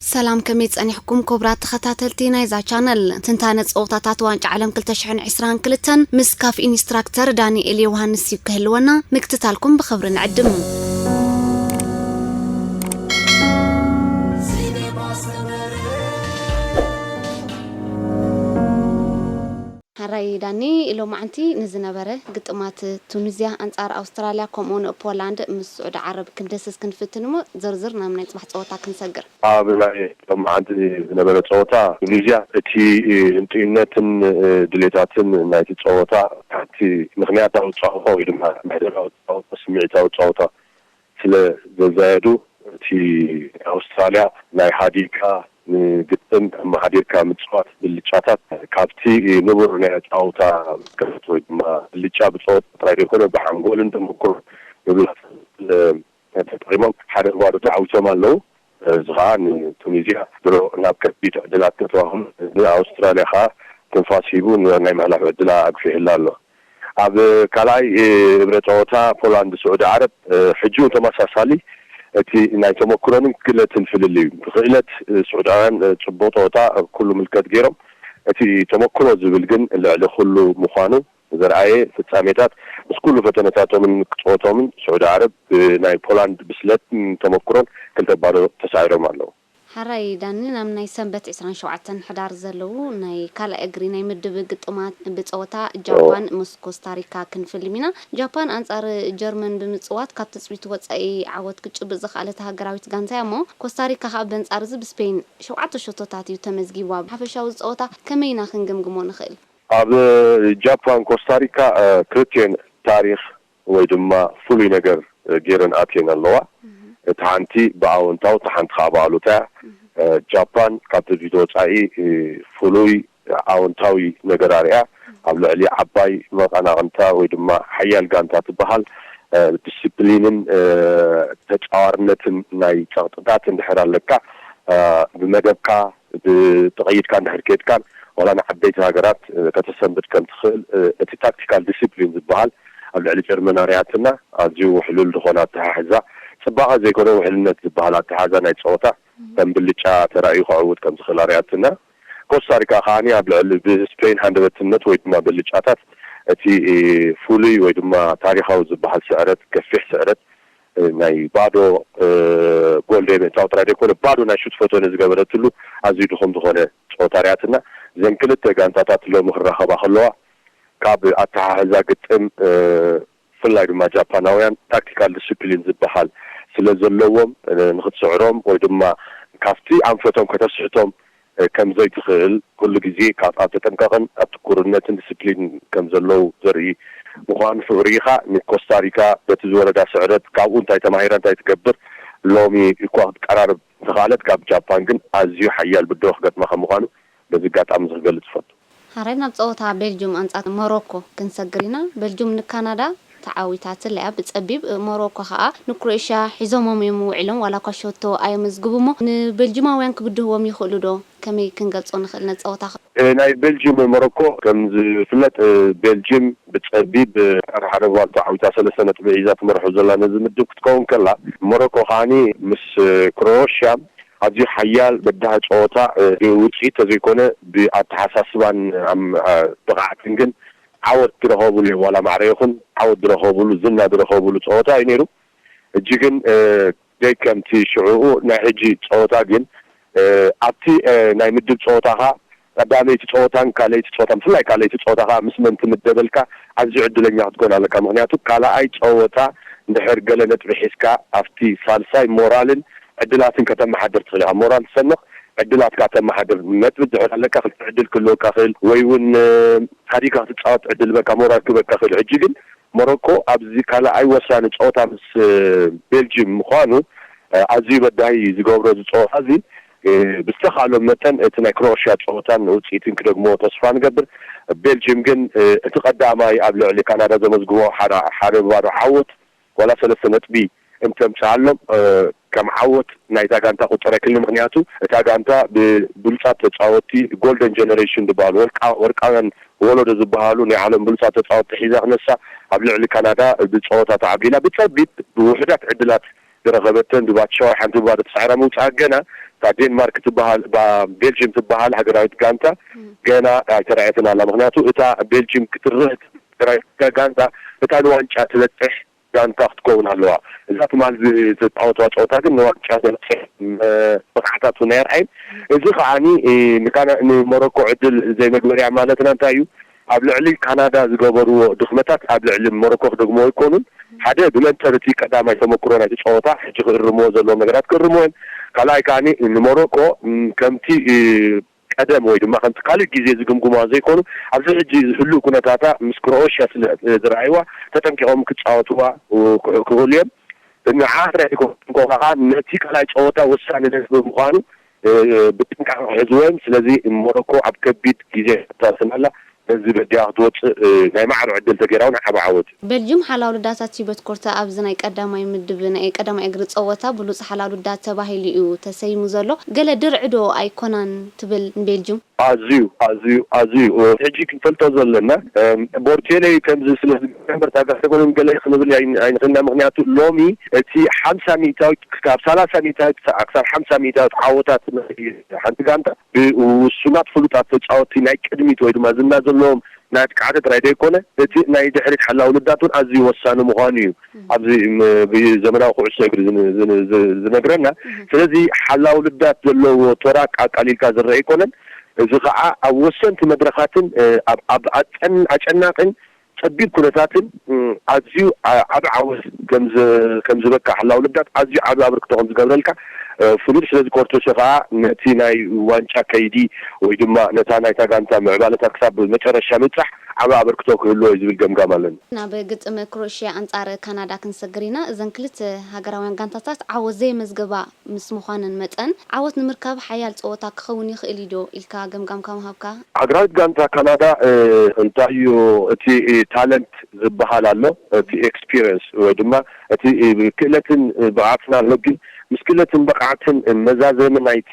ሰላም፣ ከመይ ጸኒሕኩም ክቡራት ተኸታተልቲ ናይዛ ቻነል? ትንታነ ጸወታታት ዋንጫ ዓለም ክልተ ሽሕን ዕስራን ክልተን ምስ ካፍ ኢንስትራክተር ዳንኤል ዮውሃንስ እዩ ክህልወና፣ ምክትታልኩም ብኽብሪ ንዕድም። ሓራይ ዳኒ፣ ሎማዓንቲ ንዝነበረ ግጥማት ቱኒዝያ ኣንጻር ኣውስትራልያ ከምኡውን ፖላንድ ምስ ስዑዲ ዓረብ ክንደስስ ክንፍትን እሞ ዝርዝር ናብ ናይ ጽባሕ ጸወታ ክንሰግር። ኣብ ናይ ሎማዓንቲ ዝነበረ ጸወታ ቱኒዝያ እቲ ህንጥዩነትን ድሌታትን ናይቲ ጸወታ ካብቲ ምኽንያታዊ ጸወታ ወይ ድማ መሕደራዊ ጸወታ ስምዒታዊ ጸወታ ስለ ዘዛየዱ እቲ ኣውስትራልያ ናይ ሃዲካ ንግጥም ኣመሓዲርካ ምጽዋት ብልጫታት ካብቲ ንቡር ናይ ኣጻውታ ክእለት ወይ ድማ ብልጫ ብጸወታ ጥራይ ዘይኮነ ብሓንጎልን ተመክሮ ምብላዕ ተጠቂሞም ሓደ ባዶ ተዓዊቶም ኣለዉ። እዚ ከዓ ንቱኒዝያ ድሮ ናብ ከቢድ ዕድላት ከተዋህም ንኣውስትራልያ ከዓ ትንፋስ ሂቡ ናይ ምሕላፍ ዕድላ ኣግፊሕላ ኣሎ። ኣብ ካልኣይ እብረ ጸወታ ፖላንድ ስዑዲ ዓረብ ሕጂ እውን ተመሳሳሊ እቲ ናይ ተመክሮንን ክእለትን ፍልልይ እዩ። ብክእለት ስዑዳውያን ጽቡቕ ጸወታ ኩሉ ምልከት ገይሮም፣ እቲ ተመክሮ ዝብል ግን ልዕሊ ኩሉ ምዃኑ ዘርኣየ ፍጻሜታት ምስ ኩሉ ፈተነታቶምን ክጸወቶምን ስዑዲ ዓረብ ብናይ ፖላንድ ብስለትን ተመክሮን ክልተ ባዶ ተሳዒሮም ኣለዉ። ሓራይ ዳኒ፣ ናብ ናይ ሰንበት ዕስራን ሸውዓተን ሕዳር ዘለዉ ናይ ካልኣይ እግሪ ናይ ምድብ ግጥማት ብጸወታ ጃፓን ምስ ኮስታሪካ ክንፍልም ኢና። ጃፓን ኣንጻር ጀርመን ብምጽዋት ካብ ትጽቢት ወጻኢ ዓወት ክጭብጥ ዝኸኣለት ሃገራዊት ጋንታ እያ እሞ፣ ኮስታሪካ ከኣ በንጻር እዚ ብስፔን ሸውዓተ ሸቶታት እዩ ተመዝጊቡ። ኣብ ሓፈሻዊ ጸወታ ከመይ ኢና ክንግምግሞ ንኽእል? ኣብ ጃፓን ኮስታሪካ ክልቲኤን ታሪኽ ወይ ድማ ፍሉይ ነገር ገይረን ኣትየን ኣለዋ። እቲ ሓንቲ ብኣወንታዊ፣ እቲ ሓንቲ ከዓ ብኣሉታ እያ። ጃፓን ካብ ትድቢት ወፃኢ ፍሉይ ኣወንታዊ ነገር ኣርያ ኣብ ልዕሊ ዓባይ መቐናቕንታ ወይ ድማ ሓያል ጋንታ ትበሃል ዲስፕሊንን ተፃዋርነትን ናይ ፀቕጥታት እንድሕር ኣለካ ብመደብካ ብተቐይድካ እንድሕር ከድካን ዋላ ንዓበይቲ ሃገራት ከተሰንብድ ከም ትኽእል እቲ ታክቲካል ዲሲፕሊን ዝበሃል ኣብ ልዕሊ ጀርመን ኣርያትና ኣዝዩ ውሕሉል ዝኾነ ኣተሓሕዛ፣ ጽባቐ ዘይኮነ ውሕልነት ዝበሃል ኣተሓሕዛ ናይ ጸወታ ከም ብልጫ ተራእዩ ክዕውት ከም ዝኽእል ኣርያትና። ኮስታሪካ ከዓኒ ኣብ ልዕሊ ብስፔን ሃንደበትነት ወይ ድማ ብልጫታት እቲ ፍሉይ ወይ ድማ ታሪኻዊ ዝበሃል ስዕረት፣ ገፊሕ ስዕረት ናይ ባዶ ጎል ደይ ምእታው ጥራይ ዘይኮነ ባዶ ናይ ሹት ፈተነ ዝገበረትሉ ኣዝዩ ድኹም ዝኾነ ጸወታ ርያትና። እዘን ክልተ ጋንታታት ሎሚ ክራኸባ ከለዋ ካብ ኣተሓሕዛ ግጥም ብፍላይ ድማ ጃፓናውያን ታክቲካል ዲስፕሊን ዝበሃል ስለ ዘለዎም ንክትስዕሮም ወይ ድማ ካብቲ ኣንፈቶም ከተስሕቶም ከም ዘይትኽእል ኩሉ ግዜ ካብ ኣብ ተጠንቀቕን ኣብ ትኩርነትን ዲስፕሊን ከም ዘለዉ ዘርኢ ምዃኑ ሽዑ ርኢኻ ንኮስታሪካ በቲ ዝወረዳ ስዕረት ካብኡ እንታይ ተማሂራ እንታይ ትገብር ሎሚ እኳ ክትቀራርብ እንተኽኣለት ካብ ጃፓን ግን ኣዝዩ ሓያል ብድሆ ክገጥማ ከም ምዃኑ በዚ ኣጋጣሚ እዚ ክገልጽ እፈቱ። ሓራይ ናብ ጸወታ ቤልጁም ኣንጻር ሞሮኮ ክንሰግር ኢና። ቤልጁም ንካናዳ ተዓዊታትለያ ብጸቢብ። ሞሮኮ ከኣ ንክሮኤሽያ ሒዞሞም እዮም ውዒሎም፣ ዋላ እኳ ሸቶ ኣየመዝግቡ እሞ ንቤልጂማውያን ክብድህዎም ይኽእሉ ዶ? ከመይ ክንገልጾ ንኽእል ነዚ ጸወታ? እ፣ ናይ ቤልጂም ሞሮኮ ከም ዝፍለጥ እ፣ ቤልጂም ብጸቢብ እ፣ ሓደ ሓደ ጓል ተዓዊታ ሰለስተ ነጥቢ ሒዛ ትመርሖ ዘላ ነዚ ምድብ ክትከውን ከላ ሞሮኮ ከዓኒ ምስ እ፣ ክሮኤሽያ ኣዝዩ ሓያል በዳሂ ጸወታ እ፣ ብውጽኢት ተዘይኮነ ብኣተሓሳስባን ኣም- ኣ- ብቕዓትን ግን ዓወት ዝረኸብሉ እዩ። ዋላ ማዕረ ይኹን ዓወት ዝረኸብሉ ዝና ዝረኸብሉ ጸወታ እዩ ነይሩ። ሕጂ ግን ደይ ከምቲ ሽዑኡ ናይ ሕጂ ጸወታ ግን ኣብቲ ናይ ምድብ ጸወታኻ ቀዳመይቲ ጸወታን ካልኣይቲ ጸወታን ብፍላይ ካልኣይቲ ጸወታኻ ምስ መን ትምደበልካ ኣዝዩ ዕድለኛ ክትኮን ኣለካ። ምኽንያቱ ካልኣይ ጸወታ እንድሕር ገለ ነጥቢ ሒዝካ ኣብቲ ሳልሳይ ሞራልን ዕድላትን ከተመሓድር ትኽእል ኢኻ። ሞራል ትሰንቕ ዕድላትካ ተመሓድር ነጥቢ እንድሕር ኣለካ ክልተ ዕድል ክህልወካ ክእል ወይ እውን ሓዲካ ክትፃወት ዕድል በካ ሞራል ክበካ ክእል። ሕጂ ግን ሞሮኮ ኣብዚ ካልኣይ ወሳኒ ፀወታ ምስ ቤልጅም ምዃኑ ኣዝዩ በዳሂ ዝገብሮ እዚ ፀወታ እዚ ብዝተኻእሎም መጠን እቲ ናይ ክሮኤሽያ ፀወታን ውፅኢትን ክደግሞ ተስፋ ንገብር። ቤልጅም ግን እቲ ቀዳማይ ኣብ ልዕሊ ካናዳ ዘመዝግቦ ሓደ ባዶ ዓወት ዋላ ሰለስተ ነጥቢ እንተምፅኣሎም ከም ዓወት ናይታ ጋንታ ቁፀር ኣይክልኒ። ምክንያቱ እታ ጋንታ ብብሉፃት ተፃወቲ ጎልደን ጀነሬሽን ዝበሃሉ ወርቃውያን ወለዶ ዝበሃሉ ናይ ዓለም ብሉፃት ተፃወቲ ሒዛ ክነሳ ኣብ ልዕሊ ካናዳ ብፀወታ ተዓቢላ ብፀቢብ ብውሕዳት ዕድላት ዝረኸበተን ብባትሻዋይ ሓንቲ ብባዶ ተሳዒራ ምውፅኣ ገና እታ ዴንማርክ ትበሃል፣ እታ ቤልጅም ትበሃል ሃገራዊት ጋንታ ገና ኣይተራእየትን ኣላ። ምኽንያቱ እታ ቤልጅም ክትርህ ትራይ ጋንታ እታ ንዋንጫ ትበጽሕ ጋንታ ክትከውን ኣለዋ። እዛ ትማል ዝተፃወትዋ ፀወታ ግን ንዋንጫ ዘብፅሕ ብቕዓታት እውን ኣየርኣይን። እዚ ከዓኒ ንካና ንሞሮኮ ዕድል ዘይመግበርያ ማለትና እንታይ እዩ? ኣብ ልዕሊ ካናዳ ዝገበርዎ ድኽመታት ኣብ ልዕሊ ሞሮኮ ክደግሞ ኣይኮኑን። ሓደ ብመንፅር እቲ ቀዳማይ ተመክሮ ናይቲ ፀወታ ሕጂ ክእርምዎ ዘለዎም ነገራት ክእርምዎ እዮም። ካልኣይ ከዓኒ ንሞሮኮ ከምቲ ቀደም ወይ ድማ ከምቲ ካልእ ግዜ ዝግምግማ ዘይኮኑ ኣብዚ ሕጂ ዝህሉ ኩነታታ ምስ ክሮኤሽያ ስለ ዝረኣይዋ ተጠንቂቖም ክፃወትዋ ክኽእሉ እዮም። ንዓ ጥራይ ዘይኮነ ከዓ ነቲ ካልኣይ ፀወታ ወሳኒ ነጥቢ ምዃኑ ብጥንቃቐ ክሕዝዎ እዮም። ስለዚ ሞሮኮ ኣብ ከቢድ ግዜ ተስናላ ነዚ በዲያ ክትወፅእ ናይ ማዕሮ ዕድል ተገይራ እውን ዓቢ ዓወት እዩ። ቤልጅም ሓላው ልዳት ኣቲበት ኮርተ ኣብዚ ናይ ቀዳማይ ምድብ ናይ ቀዳማይ እግሪ ፀወታ ብሉፅ ሓላው ልዳት ተባሂሉ እዩ ተሰይሙ ዘሎ። ገለ ድርዒ ዶ ኣይኮናን ትብል ንቤልጅም? ኣዝዩ ኣዝዩ ኣዝዩ ሕጂ ክንፈልጦ ዘለና ቦርቴሌ ከምዚ ስለ ዝገበር ታጋተ ኮነ ገለ ክንብል ኣይንኽእልና። ምክንያቱ ሎሚ እቲ ሓምሳ ሚእታዊት ክሳብ ሰላሳ ሚእታዊት ክሳብ ሓምሳ ሚእታዊት ዓወታት ሓንቲ ጋንታ ብውሱናት ፍሉጣት ተፃወቲ ናይ ቅድሚት ወይ ድማ ዝና ዘለዎም ናይ ኣጥቃዕቲ ጥራይ ዘይኮነ እቲ ናይ ድሕሪት ሓላው ልዳት እውን ኣዝዩ ወሳኒ ምዃኑ እዩ ኣብዚ ብዘመናዊ ኩዕሶ እግሪ ዝነግረና። ስለዚ ሓላው ልዳት ዘለዎ ተራ ኣቃሊልካ ዝረአ ኣይኮነን። እዚ ከዓ ኣብ ወሰንቲ መድረኻትን ኣብ ኣጨናቅን ፀቢብ ኩነታትን ኣዝዩ ዓብ ዓወት ከምዝበካ ሓላው ልዳት ኣዝዩ ዓብ ኣበርክቶ ከምዝገብረልካ ፍሉጥ። ስለዚ ኮርቶሶ ከዓ ነቲ ናይ ዋንጫ ከይዲ ወይ ድማ ነታ ናይታ ጋንታ ምዕባለታት ክሳብ መጨረሻ ምብፃሕ ዓብ ኣበርክቶ ክህልዎ እዩ ዝብል ገምጋም ኣለኒ። ናብ ግጥም ክሮኤሽያ ኣንጻር ካናዳ ክንሰግር ኢና። እዘን ክልተ ሃገራውያን ጋንታታት ዓወት ዘየመዝገባ ምስ ምዃነን መጠን ዓወት ንምርካብ ሓያል ጸወታ ክኸውን ይኽእል እዩ ዶ ኢልካ ገምጋምካ ምሃብካ? ሃገራዊት ጋንታ ካናዳ እንታይ እዩ እቲ ታለንት ዝበሃል ኣሎ፣ እቲ ኤክስፒሪየንስ ወይ ድማ እቲ ክእለትን ብቕዓትን ኣሎ። ግን ምስ ክእለትን ብቕዓትን መዛዘሚ ናይቲ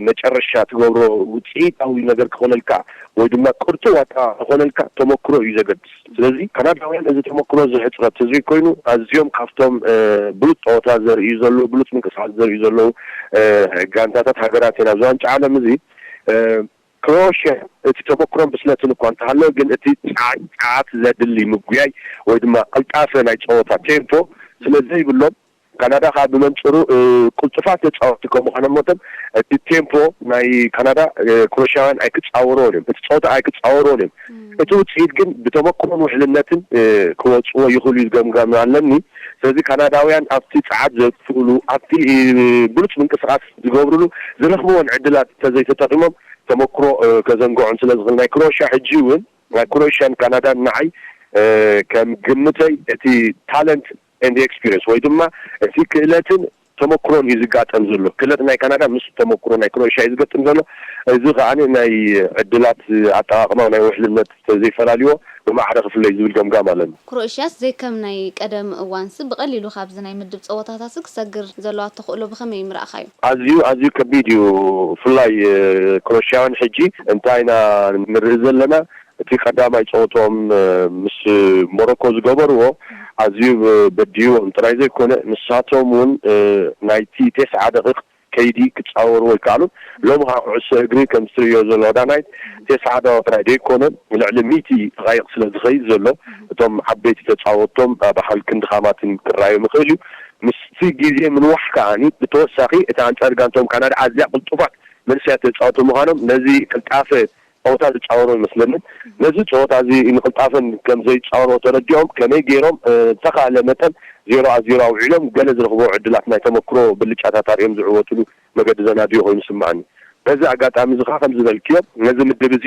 መጨረሻ ትገብሮ ውፅኢታዊ ነገር ክኾነልካ ወይ ድማ ቅርጡው ኣጠቓቕማ ክኾነልካ ተመክሮ እዩ ዘገድስ። ስለዚ ካናዳውያን እዚ ተመክሮ እዚ ሕፅረት ተዘይኮይኑ ኣዝዮም ካብቶም ብሉፅ ፀወታ ዘርእዩ ዘለዉ ብሉፅ ምንቅስቃስ ዘርእዩ ዘለዉ ጋንታታት ሃገራት እየን ኣብዚ ዋንጫ ዓለም እዚ። ክሮኤሽያ እቲ ተመክሮን ብስለትን እኳ እንተሃለወ ግን እቲ ፃዓት ዘድሊ ምጉያይ ወይ ድማ ቅልጣፈ ናይ ፀወታ ቴምፖ ስለ ዘይብሎም ካናዳ ከዓ ብመንፅሩ ቅልጡፋት ተፃወትቲ ከም ምኳኖም መጠን እቲ ቴምፖ ናይ ካናዳ ክሮኤሽያውያን ኣይክፃወርዎን እዮም። እቲ ፀወታ ኣይክፃወርዎን እዮም። እቲ ውፅኢት ግን ብተመክሮን ውሕልነትን ክወፅዎ ይኽእሉ እዩ ዝገምጋም ኣለኒ። ስለዚ ካናዳውያን ኣብቲ ፀዓት ዘጥፍእሉ ኣብቲ ብሉፅ ምንቅስቃስ ዝገብርሉ ዝረኽብዎን ዕድላት እንተዘይተጠቂሞም ተመክሮ ከዘንግዖም ስለዝኽእል ናይ ክሮኤሽያ ሕጂ እውን ናይ ክሮኤሽያን ካናዳን ንዓይ ከም ግምተይ እቲ ታለንት and experience ወይ ድማ እቲ ክእለትን ተመክሮን እዩ ዝጋጠም ዘሎ። ክእለት ናይ ካናዳ ምስ ተመክሮ ናይ ክሮኤሽያ እዩ ዝገጥም ዘሎ። እዚ ከዓ ናይ ዕድላት ኣጠቃቅማ ናይ ውሕልነት ዘይፈላልዎ ብማዕረ ክፍለይ ዝብል ገምጋም ኣለኒ። ክሮኤሽያስ ዘይከም ናይ ቀደም እዋንስ ብቀሊሉ ካብዚ ናይ ምድብ ፀወታታት ክሰግር ዘለዋ ተኽእሎ ብከመይ ምረእኻዮ? ኣዝዩ ኣዝዩ ከቢድ እዩ። ብፍላይ ክሮኤሽያውያን ሕጂ እንታይ ኢና ንርኢ ዘለና እቲ ቀዳማይ ፀወትኦም ምስ ሞሮኮ ዝገበርዎ ኣዝዩ በዲህዎም ጥራይ ዘይኮነ ንሳቶም እውን ናይቲ ቴስዓ ደቂቅ ከይዲ ክፃወርዎ ኣይከኣሉን። ሎሚ ከዓ ኩዕሶ እግሪ ከም ትርእዮ ዘለኻ ዳናይት ቴስዓ ደቂቅ ጥራይ ዘይኮነ ልዕሊ ሚእቲ ደቃይቅ ስለ ዝኸይድ ዘሎ እቶም ዓበይቲ ተፃወቶም ብሃልክን ድኻማትን ክረኣዮም ይኽእል እዩ። ምስቲ ግዜ ምንዋሕ ከዓ ብተወሳኺ እቲ ኣንፃር ጋንቶም ካናዳ ኣዝያ ቅልጡፋት መንእሰያት ተፃወቲ ምዃኖም ነዚ ቅልጣፈ ፀወታ ዝፃወሮ ይመስለኒ። ነዚ ፀወታ እዚ ንቅልጣፈን ከም ዘይፃወሮ ተረዲኦም ከመይ ገይሮም ዝተኻለ መጠን ዜሮ ኣ ዜሮ ኣውዒሎም ገለ ዝረኽቦ ዕድላት ናይ ተመክሮ ብልጫታት ኣርዮም ዝዕወትሉ መገዲ ዘናድዮ ኮይኑ ይስምዓኒ። በዚ ኣጋጣሚ እዚ ከዓ ከም ዝበልክዮ ነዚ ምድብ እዚ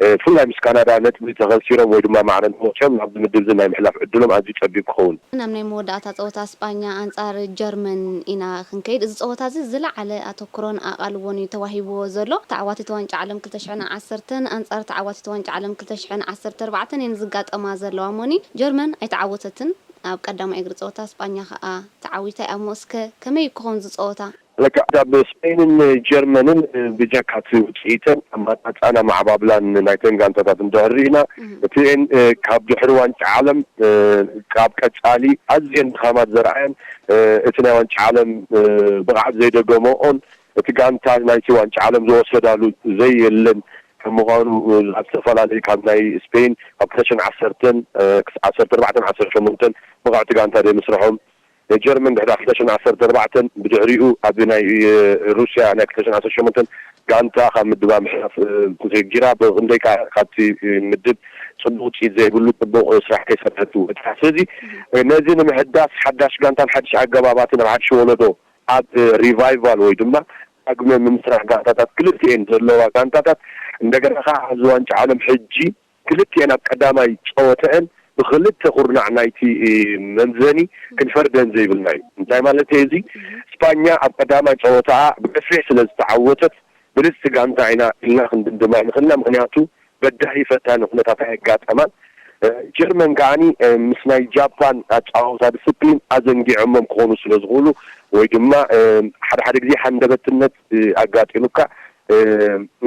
ብፍላይ ምስ ካናዳ ነጥቢ ተኸሲሮም ወይ ድማ ማዕረ እንተወፅኦም ናብዚ ምድብ እዚ ናይ ምሕላፍ ዕድሎም ኣዝዩ ፀቢብ ክኸውን። ናብ ናይ መወዳእታ ፀወታ ስጳኛ ኣንፃር ጀርመን ኢና ክንከይድ። እዚ ፀወታ እዚ ዝለዓለ ኣተኩሮን ኣቓልቦን እዩ ተዋሂብዎ ዘሎ። ተዓዋቲት ዋንጫ ዓለም ክልተ ሽሕን ዓሰርተን ኣንፃር ተዓዋቲት ዋንጫ ዓለም ክልተ ሽሕን ዓሰርተ ኣርባዕተን እየን ዝጋጠማ ዘለዋ። ሞኒ ጀርመን ኣይተዓወተትን። ኣብ ቀዳማይ እግሪ ፀወታ ስጳኛ ከዓ ተዓዊታ እያ እሞ እስከ ከመይ ክኾን ዝፀወታ? ለካ ኣብ ስፔንን ጀርመንን ብጀካ እቲ ውፅኢተን ኣመፃፅኣን ኣመዓባብላን ናይተን ጋንታታት እንድሕር ርኢና እቲኤን ካብ ድሕሪ ዋንጫ ዓለም ካብ ቀፃሊ ኣዝየን ድኻማት ዘርኣየን እቲ ናይ ዋንጫ ዓለም ብቕዓት ዘይደገመኦን እቲ ጋንታ ናይቲ ዋንጫ ዓለም ዝወሰዳሉ ዘየለን ከም ምዃኑ፣ ኣብ ዝተፈላለዩ ካብ ናይ ስፔን ካብ ክልተ ሽሕን ዓሰርተን ክሳብ ዓሰርተ ኣርባዕተን ዓሰርተ ሸሞንተን ብቕዕቲ ጋንታ ዘይ ምስርሖም፣ ጀርመን ድሕሪ ክልተ ሽሕን ዓሰርተ ኣርባዕተን፣ ብድሕሪኡ ኣብ ናይ ሩስያ ናይ ክልተ ሽሕን ዓሰርተ ሸሞንተን ጋንታ ካብ ምድባ ምሕላፍ ተሰጊራ፣ ብክንደይ ካብቲ ምድብ ጽቡቕ ውጽኢት ዘይብሉ ጽቡቕ ስራሕ ከይሰርሐት ወጽያ። ስለዚ ነዚ ንምሕዳስ ሓዳሽ ጋንታን ሓድሽ ኣገባባትን ኣብ ሓድሽ ወለዶ ኣብ ሪቫይቫል ወይ ድማ ዳግመ ምምስራሕ ጋንታታት ክልቲኤን ዘለዋ ጋንታታት፣ እንደገና ከዓ ኣብዚ ዋንጫ ዓለም ሕጂ ክልቲኤን ኣብ ቀዳማይ ጸወተአን ብክልተ ኩርናዕ ናይቲ መምዘኒ ክንፈርደን ዘይብልና እዩ። እንታይ ማለት እዩ እዚ? ስፓኛ ኣብ ቀዳማይ ጸወታኣ ብገፊሕ ስለ ዝተዓወተት ብልጽቲ ጋንታ ኢና ኢልና ክንድምድማ ይንኽእልና። ምኽንያቱ በዳሂ ፈታኒ ኩነታት ኣየጋጠማን። ጀርመን ከዓኒ ምስ ናይ ጃፓን ኣጻዋውታ ዲስፕሊን ኣዘንጊዖሞም ክኾኑ ስለ ዝኽእሉ ወይ ድማ ሓደ ሓደ ግዜ ሃንደበትነት ኣጋጢሙካ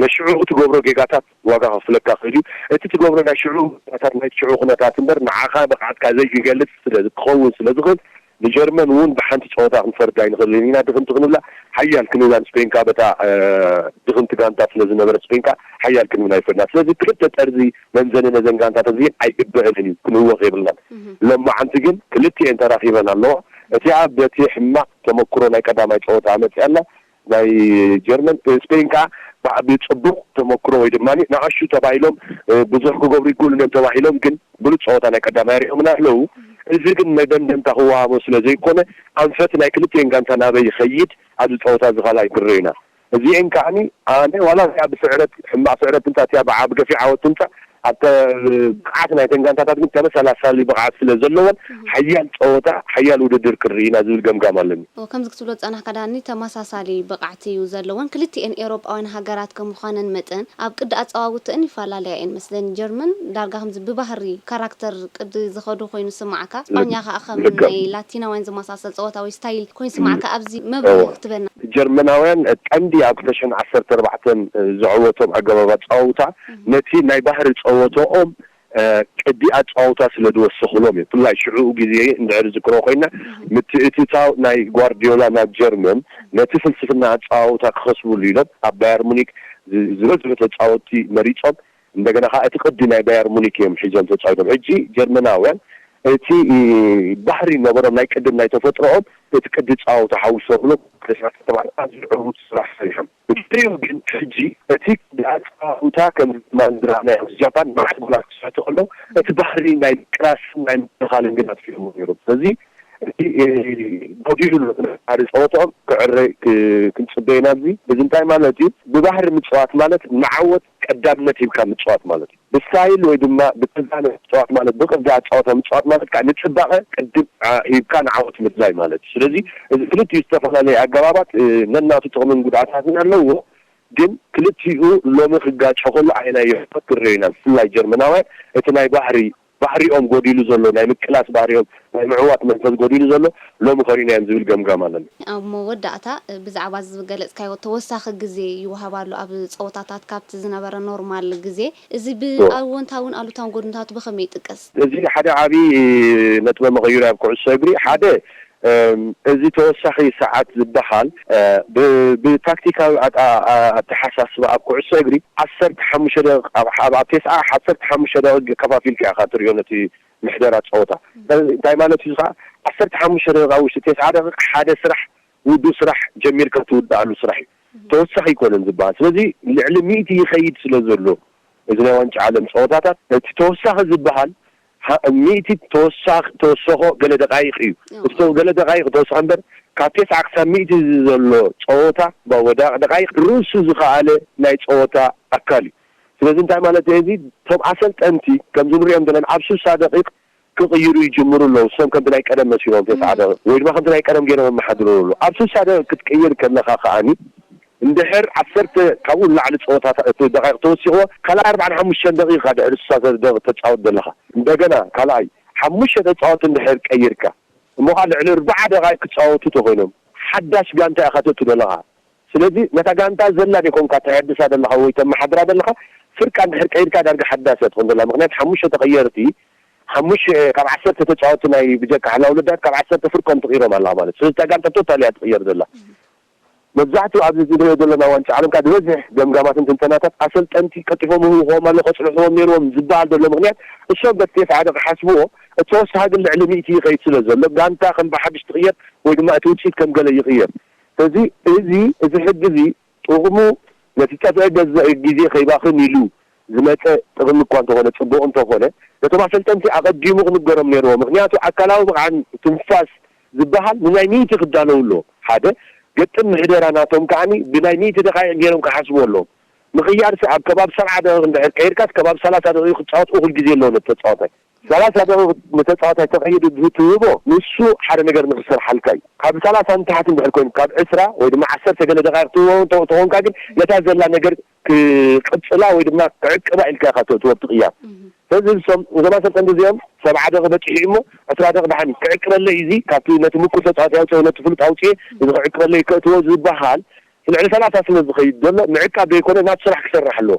ንሽዑ ትገብሮ ጌጋታት ዋጋ ከፍለካ ክእል እዩ። እቲ ትገብሮ ናይ ሽዑ ጌጋታት ናይ ሽዑ ኩነታት እምበር ንዓኻ ብቕዓትካ ዘይክገልጽ ስለ ክኸውን ስለ ዝኽእል ንጀርመን እውን ብሓንቲ ጸወታ ክንፈርዳ ኣይንኽእልን ኢና። ድኽምቲ ክንብላ ሓያል ክንብላ ንስፔን ከኣ በታ ድኽምቲ ጋንታ ስለ ዝነበረ ስፔን ከኣ ሓያል ክንብላ ኣይፈርዳ። ስለዚ ክልተ ጠርዚ መምዘኒ ነዘን ጋንታት እዚን ኣይግበአንን እዩ፣ ክንህወኽ የብልናን። ሎማዓንቲ ግን ክልቲኤን ተራኺበን ኣለዋ። እቲኣ በቲ ሕማቕ ተመክሮ ናይ ቀዳማይ ጸወታ መጽኣና ናይ ጀርመን፣ ስፔን ከኣ ብጽቡቕ ተመክሮ ወይ ድማ ንኣሹ ተባሂሎም ብዙሕ ክገብሩ ይክእሉን እዮም ተባሂሎም ግን ብሉጽ ጸወታ ናይ ቀዳማይ ኣርእዮምና ኣለዉ። እዚ ግን መደምደምታ ክወሃቦ ስለ ዘይኮነ ኣንፈት ናይ ክልቲኤን ጋንታ ናበይ ይኸይድ ኣብዚ ጸወታ እዚ ካልኣይ ክንርኢ ኢና። እዚኤን ከዓኒ ኣነ ዋላ እዚኣ ብስዕረት ሕማቕ ስዕረት ትምጻእ እቲኣ ብዓብ ገፊሕ ዓወት ትምጻእ ኣብተ ብቕዓት ናይተን ጋንታታት ግን ተመሳሳሊ ብቕዓት ስለ ዘለወን ሓያል ጸወታ ሓያል ውድድር ክንርኢ ኢና ዝብል ገምጋም ኣለኒ። ከምዚ ክትብሎ ዝጸናሕካ ዳኒ ተመሳሳሊ ብቕዓት እዩ ዘለወን። ክልቲኤን ኤውሮጳውያን ሃገራት ከም ምዃነን መጠን ኣብ ቅዲ ኣጸዋውትአን ይፈላለያ እየን መስለኒ። ጀርመን ዳርጋ ከምዚ ብባህሪ ካራክተር ቅዲ ዝኸዱ ኮይኑ ዝስምዓካ፣ ስጳኛ ከኣ ከም ናይ ላቲናውያን ዝመሳሰል ጸወታ ወይ ስታይል ኮይኑ ዝስምዓካ ኣብዚ መብርሂ ክትበና። ጀርመናውያን ቀንዲ ኣብ ክልተ ሽሕን ዓሰርተ ኣርባዕተን ዘዕወቶም ኣገባብ ኣጸዋውታ ነቲ ናይ ባህሪ ጸወተኦም ቅዲ ኣጸዋውታ ስለ ዝወሰኽሎም እዩ። ብፍላይ ሽዑኡ ግዜ እንድሕር ዝዝክሮ ኮይና ምትእትታው ናይ ጓርዲዮላ ናብ ጀርመን ነቲ ፍልስፍና ኣጸዋውታ ክኸስብሉ ኢሎም ኣብ ባየር ሙኒክ ዝበዝሑ ተጻወትቲ መሪጾም። እንደገና ከዓ እቲ ቅዲ ናይ ባየር ሙኒክ እዮም ሒዞም ተጻዊቶም። ሕጂ ጀርመናውያን እቲ ባህሪ ነበሮም ናይ ቅድም ናይ ተፈጥሮኦም እቲ ቅዲ ጻወታ ሓዊሶምሎም ክልተ ሽሕን ዓሰርተ ኣርባዕተን ኣዝዩ ዕዉት ስራሕ ሰሪሖም። ብድሕሪኡ ግን ሕጂ እቲ ቅዲ ኣጻውታ ከም ማንድራ ናይ ጃፓን መዓት ጎላት ክስሕቱ ከለዉ እቲ ባህሪ ናይ ምቅላስን ናይ ምክልኻልን ግን ኣጥፊኦሞ ነይሮም። ስለዚ እቲ ጎዲሉ ዘሎ ጥንካረ ጸወትኦም ክዕረ ክንጽበ ኢና። እዚ እዚ እንታይ ማለት እዩ? ብባህሪ ምጽዋት ማለት ንዓወት ቀዳምነት ሂብካ ምጽዋት ማለት እዩ። ብስታይል ወይ ድማ ብትንታነ ምጽዋት ማለት ብቅዲ ኣጻወታ ምጽዋት ማለት ከዓ ንጽባቐ ቅድም ሂብካ ንዓወት ምድላይ ማለት እዩ። ስለዚ እዚ ክልቲኡ ዝተፈላለየ ኣገባባት ነናቱ ጥቕምን ጉድኣታትን ኣለዎ። ግን ክልቲኡ ሎሚ ክጋጮ ከሎ ኣየናይ የሕፈት ክንሪኦ ኢና። ብፍላይ ጀርመናውያን እቲ ናይ ባህሪ ባህሪኦም ጎዲሉ ዘሎ ናይ ምቅላስ ባህሪኦም ናይ ምዕዋት መንፈስ ጎዲሉ ዘሎ ሎሚ ከሪናዮም ዝብል ገምጋም ኣለኒ። ኣብ መወዳእታ ብዛዕባ እዚ ዝገለጽካዮ ተወሳኺ ግዜ ይወሃብ ኣሎ ኣብ ጸወታታት ካብቲ ዝነበረ ኖርማል ግዜ። እዚ ብኣወንታውን ኣሉታውን ጎድንታቱ ብኸመይ ይጥቀስ? እዚ ሓደ ዓቢ ነጥበ መቐይሮ ኣብ ኩዕሶ እግሪ ሓደ እዚ ተወሳኺ ሰዓት ዝበሃል ብታክቲካዊ ኣተሓሳስባ ኣብ ኩዕሶ እግሪ ዓሰርተ ሓሙሽተ ደቂቕ ኣብ ቴስዓ ዓሰርተ ሓሙሽተ ደቂቕ ከፋፊልካ ኢኻ ትሪኦ ነቲ ምሕደራ ጸወታ። እንታይ ማለት እዩ ከዓ ዓሰርተ ሓሙሽተ ደቂቕ ኣብ ውሽጢ ቴስዓ ደቂቕ ሓደ ስራሕ ውዱ ስራሕ ጀሚርካ ትውድኣሉ ስራሕ እዩ። ተወሳኺ ኣይኮነን ዝበሃል። ስለዚ ልዕሊ ሚእቲ ይኸይድ ስለ ዘሎ እዚ ናይ ዋንጫ ዓለም ጸወታታት እቲ ተወሳኺ ዝበሃል ሚእቲ ተወሳኺ ተወሰኾ ገለ ደቃይቕ እዩ። እቶም ገለ ደቃይቕ ተወሰኸ እምበር ካብ ቴስዓ ክሳብ ሚእቲ ዘሎ ጸወታ ወዳቕ ደቃይቕ ርእሱ ዝኸኣለ ናይ ጸወታ ኣካል እዩ። ስለዚ እንታይ ማለት እዩ? እዚ እቶም ኣሰልጠንቲ ከምዚ ንሪኦም ዘለና ኣብ ስሳ ደቂቕ ክቕይሩ ይጅምሩ ኣለዉ። እሶም ከምቲ ናይ ቀደም መሲሎም ተስዓ ደቂቕ ወይ ድማ ከምቲ ናይ ቀደም ገይሮም የመሓድሩ ኣለዉ። ኣብ ስሳ ደቂቕ ክትቅይር ከለኻ ከዓኒ እንድሕር ዓሰርተ ካብኡ ንላዕሊ ፀወታ እቲ ደቂቕ ተወሲኽዎ ካልኣይ ኣርባዓን ሓሙሽተን ደቂቕ ኢኻ ድሕሪ ስሳ ደቂቕ ተፃወት ዘለኻ። እንደገና ካልኣይ ሓሙሽተ ተፃወት እንድሕር ቀይርካ እሞ ከዓ ልዕሊ ኣርብዓ ደቂቕ ክፃወቱ ተኾይኖም ሓዳሽ ጋንታ ኢኻ ተእቱ ዘለኻ። ስለዚ ነታ ጋንታ ዘላ ደይኮንካ ተሐድሳ ዘለኻ ወይ ተመሓድራ ዘለኻ ፍርቃ እንድሕር ቀይርካ ዳርጋ ሓዳስ እያ ትኾን ዘላ። ምኽንያቱ ሓሙሽተ ተቐየርቲ ሓሙሽተ ካብ ዓሰርተ ተፃወቲ ናይ ብጀካ ሓላ ውልዳት ካብ ዓሰርተ ፍርቆም ተቐይሮም ኣለኻ ማለት ስለዚ እታ ጋንታ ቶታል እያ ትቕየር ዘላ። መብዛሕትኡ ኣብዚ ዝንሪኦ ዘለና ዋንጫ ዓለም ካብ ዝበዝሕ ገምጋማትን ትንተናታት ኣሰልጠንቲ ቀልጢፎም ይህውኽዎም ኣሎ፣ ከፅንሕዎም ነይርዎም ዝበሃል ዘሎ ምኽንያት እሶም በቲ ቴስዓ ደቂ ሓስብዎ፣ እቲ ተወሳኺ ግን ልዕሊ ሚእቲ ይኸይድ ስለ ዘሎ ጋንታ ከም ብሓድሽ ትቕየር ወይ ድማ እቲ ውፅኢት ከም ገለ ይቕየር። ስለዚ እዚ እዚ ሕጊ እዚ ጥቕሙ ነቲ ጠፍአ ገዛ ግዜ ከይባኽን ኢሉ ዝመፀ ጥቕሚ እኳ እንተኾነ ፅቡቕ እንተኾነ ነቶም ኣሰልጠንቲ ኣቐዲሙ ክንገሮም ነይርዎ። ምክንያቱ ኣካላዊ ብቕዓን ትንፋስ ዝበሃል ንናይ ሚእቲ ክዳለው ኣሎ። ሓደ ገጥም ምሕደራ ናቶም ከዓኒ ብናይ ሚእቲ ደቃይቕ ገይሮም ክሓስቡ ኣለዎም። ምቕያርሲ ኣብ ከባቢ ሰብዓ ደቂቕ እንድሕር ቀይርካስ ከባቢ ሰላሳ ደቂቕ ክፃወት እኹል ግዜ ኣለዎ ነቲ ተፃዋታይ። ሰላሳ ደቂቕ ንተፃዋታይ ተቐይዱ ትህቦ ንሱ ሓደ ነገር ንክሰርሓልካ እዩ። ካብ ሰላሳ ንታሕቲ እንድሕር ኮይኑ ካብ ዕስራ ወይ ድማ ዓሰርተ ገለ ደቃይቕ ትህቦ እንተ- ተኾንካ ግን ነታ ዘላ ነገር ክቅፅላ ወይ ድማ ክዕቅባ ኢልካ ኢኻ ተእትዎ ኣብቲ ቅያር። ስለዚ እዞም እዞም ኣሰልጠንቲ እዚኦም ሰብዓ ደቂ በፂሑ እሞ ዕስራ ደቂ ደሓን ክዕቅበለይ እዚ ካብቲ ነቲ ምቁር ተፃዋታይ ኣውፅኦ ነቲ ፍሉጥ ኣውፅኤ እዚ ክዕቅበለይ ከእትዎ ዝበሃል ልዕሊ ሰላሳ ስለ ዝኸይድ ዘሎ ምዕቃብ ዘይኮነ ናቱ ስራሕ ክሰርሕ ኣለዎ።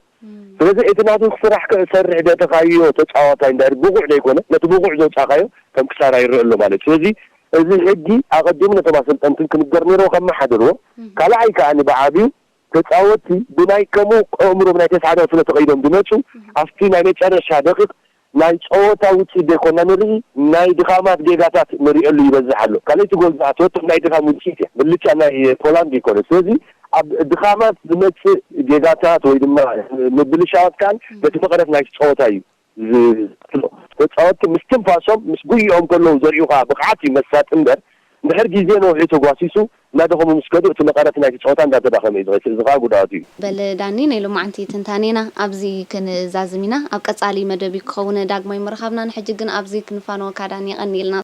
ስለዚ እቲ ናቱ ክስራሕ ክሰርሕ ደእተኻዮ ተፃዋታይ እንድሕር ብቑዕ ዘይኮነ ነቲ ብቑዕ ዘውፃእካዮ ከም ክሳራ ይረአ ኣሎ ማለት እዩ። ስለዚ እዚ ሕጊ ኣቐዲሙ ነቶም ኣሰልጠንትን ክንገር ነይርዎ ከመሓድርዎ። ካልኣይ ከዓኒ ብዓብዩ ተፃወትቲ ብናይ ከምኡ ኣእምሮ ብናይ ተስዓዳዊ ስለ ተቐይዶም ዝመፁ ኣብቲ ናይ መጨረሻ ደቂቕ ናይ ፀወታ ውፅኢት ዘይኮና ንርኢ ናይ ድኻማት ጌጋታት ንሪእሉ ይበዝሕ ኣሎ። ካልኣይቲ ጎል ዝኣተወት ናይ ድኻም ውፅኢት እያ። ብልጫ ናይ ፖላንድ ይኮነ። ስለዚ ኣብ ድኻማት ዝመፅእ ጌጋታት ወይ ድማ ምብልሻዋት ከዓን በቲ መቐረት ናይ ፀወታ እዩ ዝሎ ተፃወትቲ ምስ ትንፋሶም ምስ ጉይኦም ከለዉ ዘርእዩ ከዓ ብቕዓት እዩ መሳጢ እምበር እንድሕር ግዜ ነውሒ ተጓሲሱ እናደኸሙ ምስ ከዱ እቲ መቐረት ናይቲ ፀወታ እንዳተዳኸመ እዩ ዝኸይድ። እዚ ከዓ ጉድኣቱ እዩ። በል ዳኒ፣ ናይ ሎማዓንቲ ትንታኔና ኣብዚ ክንዛዝም ኢና። ኣብ ቀፃሊ መደብ እዩ ክኸውን ዳግማይ ምርኻብና። ንሕጂ ግን ኣብዚ ክንፋነወካ ዳኒ፣ የቐንየልና።